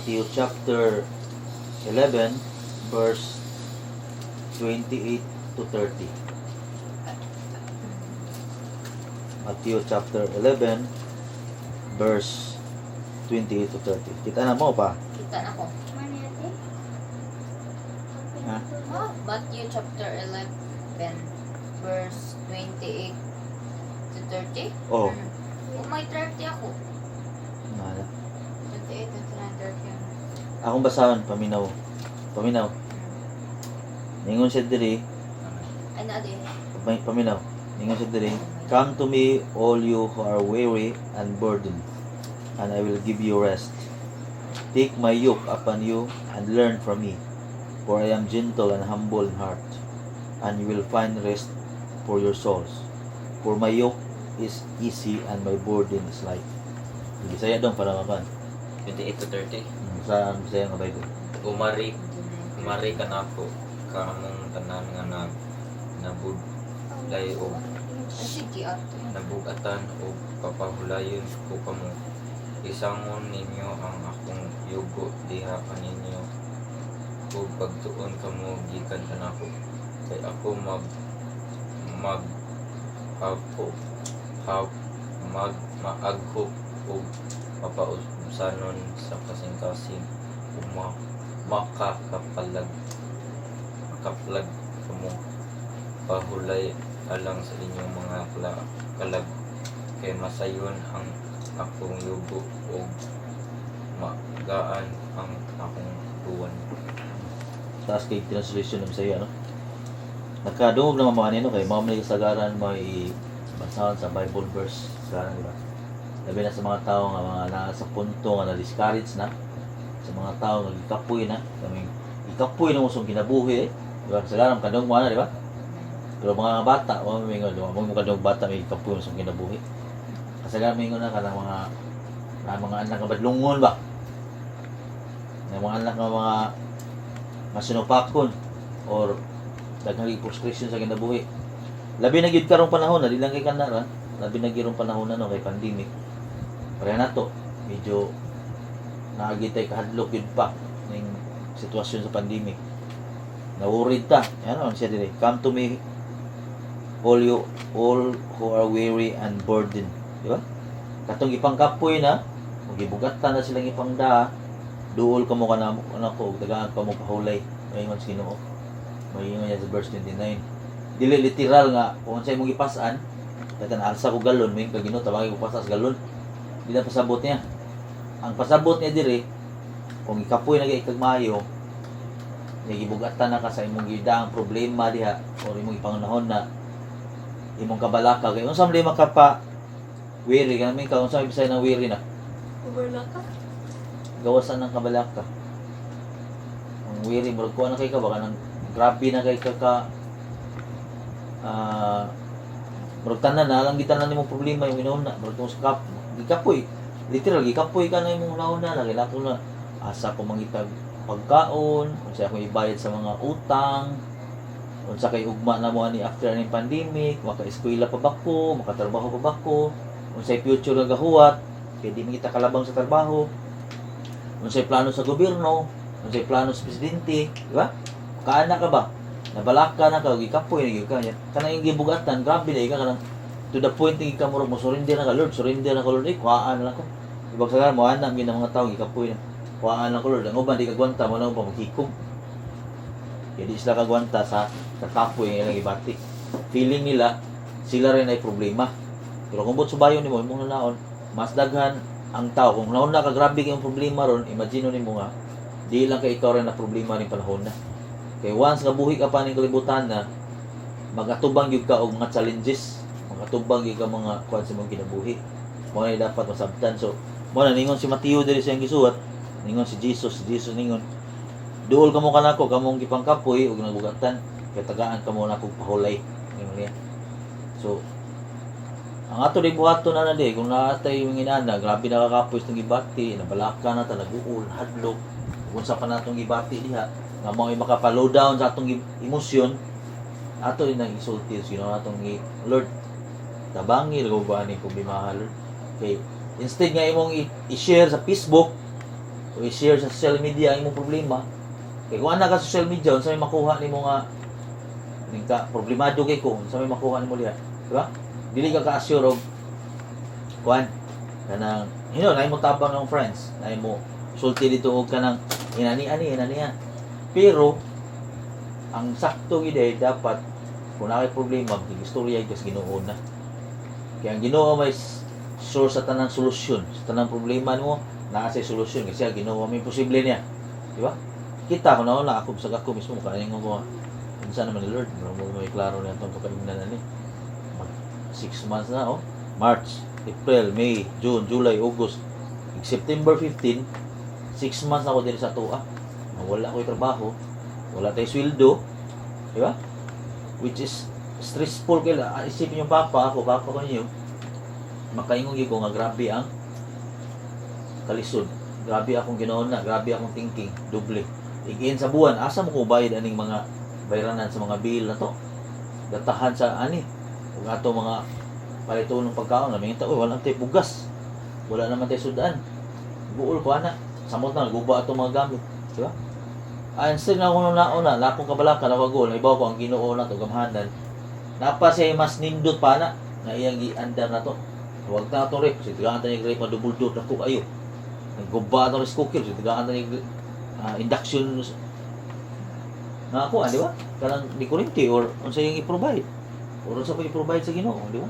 Matthew chapter 11 verse 28 to 30. Matthew chapter 11 verse 28 to 30. Kita na mo pa? Kita na ko. Ha? Ah, Matthew chapter 11 verse 28 to 30? Oh. Oh, may 30 ako. Wala. 28, 29, 30. Akong basahon, paminaw. Paminaw. Ningon siya diri, Ay, na di. Paminaw. Ningon siya diri, "Come to me, all you who are weary and burdened, and I will give you rest. Take my yoke upon you and learn from me, for I am gentle and humble in heart, and you will find rest for your souls. For my yoke is easy and my burden is light." Bisaya dong para makan. 28 to 30. Sa Bisaya nga Bible. Umari, umari kanako kamong tanan nga nag nabudlay og Ay, sige, ate. Nabugatan og papahulayon ko kamo. Isangon ninyo ang akong yugo diha kaninyo ug pagtuon kamo gikan kanako kay ako mag mag ako ha, mag maaghop ug mapaubsanon sa kasing-kasing ug makakapalag makaplag kamo pahulay alang sa inyong mga kalag kay masayon ang akong yugo ug magaan ang akong tuwan. Taas kay translation ng Bisaya, no? Nakadungog naman mga nino kay mao man kasagaran may basahan sa Bible verse sa, di ba? Labi na sa mga tao nga mga naa sa punto nga na-discourage na, sa mga tao nga gikapoy na, kaming gikapoy na mo sa kinabuhi eh. Di ba? Kasagaran kadungog mo ana, di ba? Pero mga bata, wa may mingon, wa mo kadungog bata may gikapoy mo sa kinabuhi. Kasagaran mingon na kanang mga na mga anak nga badlungon ba? Na mga anak nga mga masinupakon or daghang frustration sa kinabuhi. Labi na gyud karong panahon na di lang kay kana ra, labi na gyud panahon na, no, kay pandemic. Pareha nato, medyo naagi tay kahadlok gyud pa ning sitwasyon sa pandemic. Na-worried ta. Yan ang siya dire. "Come to me, all you all who are weary and burdened." Di ba? Katong ipangkapoy na, magibugatan na silang ipangdaa, duol kamo kanamo kanako ug tagaan kamo pahulay. Maingon sa Ginoo. Maingon niya sa verse 29. Dili literal nga kung unsay imong gipas-an, katan alsa ko galon, may ka Ginoo, tabagi ko pasas galon. Di na pasabot niya. Ang pasabot niya diri, kung ikapoy na kay maayo, nga gibugatan na ka sa imong gidaang problema diha or imong ipangunahon na imong kabalaka kay unsa man ka pa weary ka namin ka, unsa may Bisaya ng weary na? Kabalaka? Gawasan ng kabalaka. Ang weary, murag kuha na kay ka baka nang grabe na kay ka ka murag tanan na lang gitanan nimong problema yung inuna, murag tungod sa kap gikapoy, literal gikapoy ka na imong una na kailangan na asa ko mangitag pagkaon, unsa akong ibayad sa mga utang, unsa kay ugma na mo ani after aning pandemic, maka-eskwela pa ba ko, makatrabaho pa ba ko, unsay future nga gahuwat kay di man kita kalabang sa trabaho, unsay plano sa gobyerno, unsay plano sa presidente, di ba? Kaana ka ba? Nabalaka na ka, gikapoy na gyud ka. Kanang imong gibugatan, grabe na ka kanang to the point nga ka murag mo surrender na ka, "Lord, surrender na ko, Lord, eh, kuhaan na lang ko." Ibag sa mo ana gyud ang mga tao gikapoy na. "Kuhaan lang ko, Lord." Ang uban di kagwanta mo na pa maghikom. Kaya di sila kagwanta sa kakapoy nga ilang ibati. Feeling nila sila rin ay problema. Pero kung buot subayon nimo imong naon, mas daghan ang tao kung naon na ka grabe kayong problema ron, imagine nimo nga di lang kay ikaw rin na problema ning panahon na. Kay once nga buhi ka pa ning kalibutan na, magatubang gyud ka og mga challenges, magatubang gyud ka mga kuan sa imong kinabuhi. Mao na dapat masabtan. So, mao na ningon si Mateo diri sa iyang gisuwat, ningon si Jesus, si Jesus ningon, "Duol kamo kanako kamong gipangkapoy ug nabugatan, kay tagaan kamo nako pahulay." Ningon niya. So, ang ato di buhaton na na di, kung naatay yung inana, grabe nakakapoy sa gibati, nabalaka na ta, naguol, hadlok, kung sa pa natong gibati diha, nga mao makapa-low down sa atong emosyon, ato din nang isulti sa Ginoo, atong "Lord, tabangi lagaw ba ni problema, Lord." Kay instead nga imong i-share sa Facebook O i-share sa social media ang imong problema. Kay kung ana ka sa social media, unsa may makuha nimo nga ning ka problemado kay ko, unsa may makuha nimo diha, di ba? Dili ka ka-assure og kuan kanang naay mo tabang ng friends, naay mo sulti dito og kanang inani ani inani ha. Pero ang sakto gid ay dapat kung naa kay problema, istorya ka sa Ginoo na. Kaya ang Ginoo may source sa tanang solusyon, sa tanang problema nimo, naa say solusyon kasi ang Ginoo may posible niya. Di ba? Kita ko na ako sa ako mismo kaingon ko, unsa naman ni Lord, murag mo may klaro na itong pagkaingnan ani. Mag 6 months na, oh. March, April, May, June, July, August. Ig September 15, 6 months na ako diri sa atoa. Wala ko'y trabaho, wala tay sweldo, di ba? Which is stressful kay isipin yung papa ako, papa ko ninyo, makaingon gyud ko nga grabe ang kalisod. Grabe akong ginaon na, grabe akong thinking, doble. Igiin sa buwan, asa mo ko bayad aning mga bayranan sa mga bill na to? Datahan sa ani. Ug ato mga palito ng pagkaon, namin ta, "Uy, wala tayo bugas. Wala naman tayo sudan." Buol ko ana. Samot na guba ato mga gamit, di ba? Ah, instead na ako nauna, lakong kabalaka, ako goal, ibaw ko ang Ginoo na to gamhanan. Napa siya mas nindot pa na, nga iyang giandam na to. Huwag na ito rep, kasi tigaan tayo rep, madubuldot na ko ayo. Nagguba ato rice cooker, kasi tigaan tayo induction na ako, ah, di ba? Kanang di kuryente or unsa yung i-provide. Or unsa pa i-provide sa Ginoo, di ba?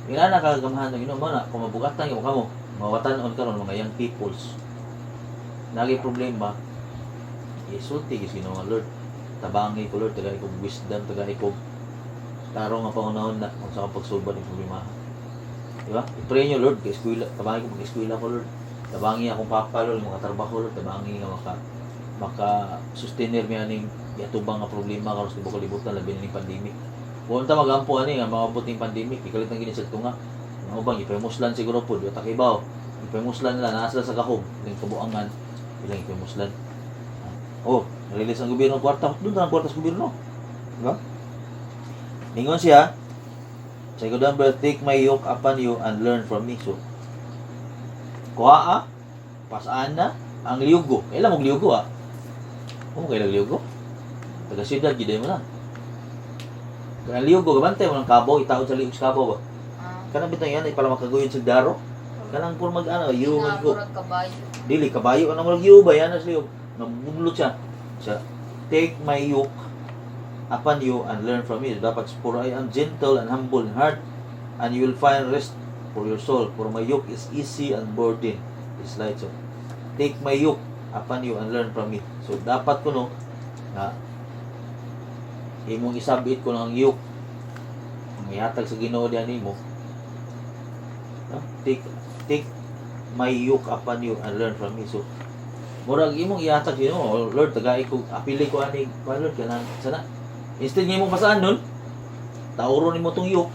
Ina na kagamahan ng Ginoo mo na kung mabugatan mo kamo, mawatan-on karon mga young peoples. Nagi problema, isulti gis Ginoo nga, "Lord, tabangi ko, Lord, tagai ko wisdom, tagai ko tarong nga pangunahon na kung sa akong pagsulbad ng problema." Di ba? I-pray nyo, "Lord, kay eskwela, tabangi ko mag-eskwela ko, Lord. Tabangi akong papa, Lord, mga trabaho, Lord, tabangi nga maka maka sustainer mi aning giatubang nga problema karon sa tibuok kalibutan, labi na ning pandemic." Kung unta magampo ani nga maabot ning pandemic, ikalit nang gini sa tunga. Mga ubang ipamuslan siguro pod, wa ta kibaw. Ipamuslan nila naa sila sa gahom ning kabuangan ilang ipamuslan. Oh, release ang gobyerno kwarta, doon na ang kwarta sa gobyerno. Di ba? Ningon siya, sa second number, "Take my yoke upon you and learn from me." So, kuha ah, pasaan na, ang liyugo. Kailan mo liyugo ah? Kung kailan liyugo? Taga siyudad, gid mo na. Kaya ang liyugo, gabantay mo ng kabaw, itaod sa liog sa kabaw ba? Ah. Kanang bitang yan, ay pala makaguyod sa daro. Kanang puro mag-ano, yu Nga, man ko. Murag kabayo. Dili, kabayo, anong murag yu ba? Yan ang liyog. Nabudlot siya. Siya, "Take my yoke upon you and learn from me." Dapat, "For I am gentle and humble in heart, and you will find rest for your soul. For my yoke is easy and burden is light." So, take my yoke upon you and learn from me. So, dapat ko no, nga, imong isabit ko ng yoke, ang ihatag sa Ginoo diyan nimo. No? Take my yoke upon you and learn from me. So, murag imong ihatag Ginoo, "Lord, tagay ko, apili ko ani, kuan, Lord, kanang sana." Instead nga imong pasaan nun, tauro nimo tong yoke,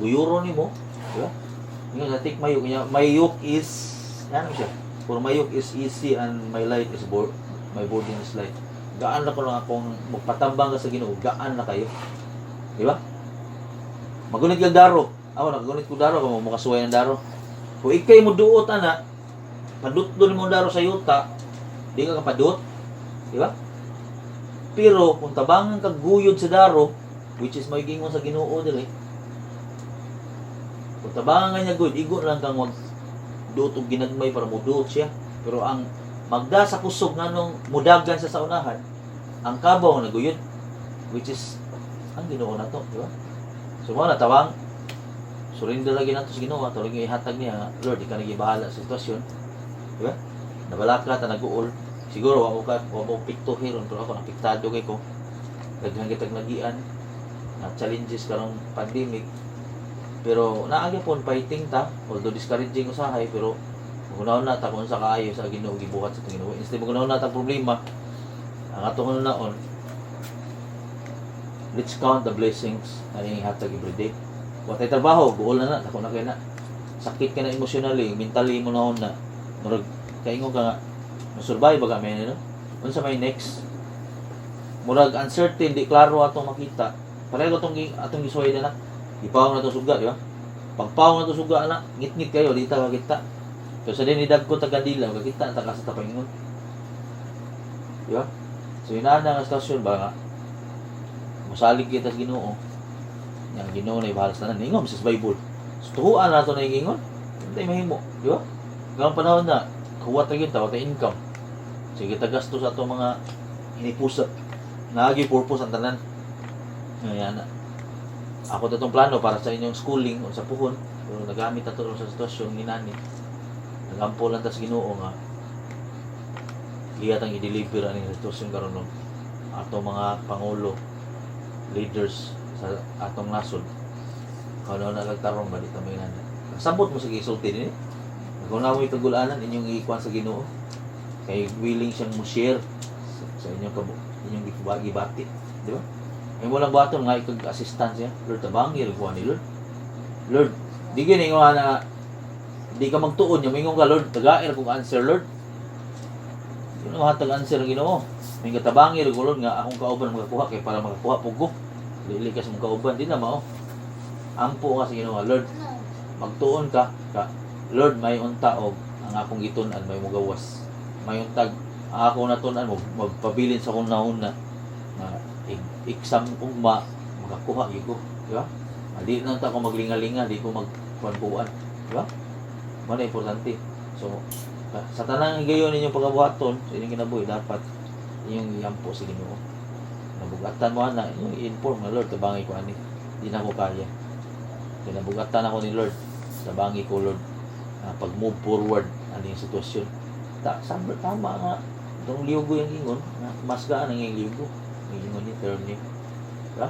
guyuro nimo, di ba? Ingon sa "Take my yoke," nya, my yoke is, ano siya? "For my yoke is easy and my burden is light." Gaan na ko lang akong magpatambang ka sa Ginoo, gaan na kayo. Di ba? Magunit kag daro. Ako nakagunit ko daro kamo makasuway ng daro. Kung ikay mo duot ana, padutdon mo daro sa yuta, di ka kapadut. Di ba? Pero kung tabangan kag guyod sa daro, which is may gingon sa Ginoo diri, kung tabangan ka niya guyod, igo lang kang wag duot og ginagmay para muduot siya. Pero ang magda sa kusog nganong mudagan sa unahan, ang kabaw nga naguyod, which is ang Ginoo na to, di ba? So mo na tawang surrender lagi nato sa Ginoo, ato lagi ihatag niya nga, "Lord, ikaw nagibahala sa sitwasyon." Di ba? Nabalaka ta naguol. Siguro wa mo pikto hiron, pero ako apektado kay ko. Daghan kitag nagian na challenges karong pandemic. Pero naa gyapon fighting ta, although discouraging usahay, pero magunaw na ta kung sa kaayo sa Ginoo gibuhat sa Ginoo. Instead magunaw na ta problema, ang atong naon, let's count the blessings na iyang hatag every day. Wa tay trabaho, guol na na, dako na kay na. Sakit ka na emotionally, mentally mo naon na. Murag kaingon ka nga, "Survive ba kami no? Unsa may next?" Murag uncertain, di klaro atong makita. Pareho atong gisuway na na. Ipawong na itong suga, di ba? Pagpawong na itong suga na, ngit-ngit kayo, di ta kakita. Pero sa din dagko ta kandila, kakita ta ka sa tapaingon. Di ba? So inana nga sitwasyon ba nga mosalig kita sa Ginoo. Nga ang Ginoo na ibahala sa tanan. Ingon sa Bible. So tuhuan na to na ingon. Hindi mahimo, di ba? Nganong panahon na kuwat ra gyud ta, wa tay income. Sige ta gasto sa ato mga hinipusa. Naagi purpose ang tanan. Ngayon na. Ako ta tong plano para sa inyong schooling o sa puhon, pero nagamit ato sa sitwasyon ni nani. Nagampo lang ta sa Ginoo nga iya tang i-deliver aning sitwasyon karon, no? Ato mga pangulo, leaders sa atong nasod. Kung na nagtarong ba, di ta may nana. Sabot mo sa gisulti dinhi. Kung na mo'y kagulanan, inyong ikuan sa Ginoo. Kay willing siyang mo share sa inyong inyong gibati, di ba? Ay mo lang buhaton nga ikag assistance siya. "Lord, tabangi rin kuha ni Lord. Lord," di gini nga na di ka magtuon niya, mingon ka, "Lord, tagair kong answer, Lord." Di na mahatag answer ang Ginoo. May katabangi rin ko, Lord, nga akong kauban makakuha kay para makakuha pug ko. Dili ka sa mong kauban, di na mao. Ampo ka sa Ginoo, "Lord," Ano? Magtuon ka, ka "Lord, may unta og ang akong gitun-an may mugawas. May untag ang akong natun-an mo magpabilin sa akong nauna na exam ugma makakuha gyud ko," di ba? Ah, di na unta ko maglingalinga, di ko magkuan-kuan, di ba? Mao na importante. So sa tanang higayon ninyong pagabuhaton sa inyong kinabuhi, dapat inyong iampo sa Ginoo. Nabugatan mo ana, inyong i-inform nga, "Lord, tabangi ko ani. Di na ko kaya." Kinabugatan ako ni Lord. "Tabangi ko, Lord. Pag move forward ano yung sitwasyon." Ta sabi, tama nga. Itong liyugo yung ingon, nga mas gaan ang iyong liyugo. Yung ingon niya, term niya. Diba?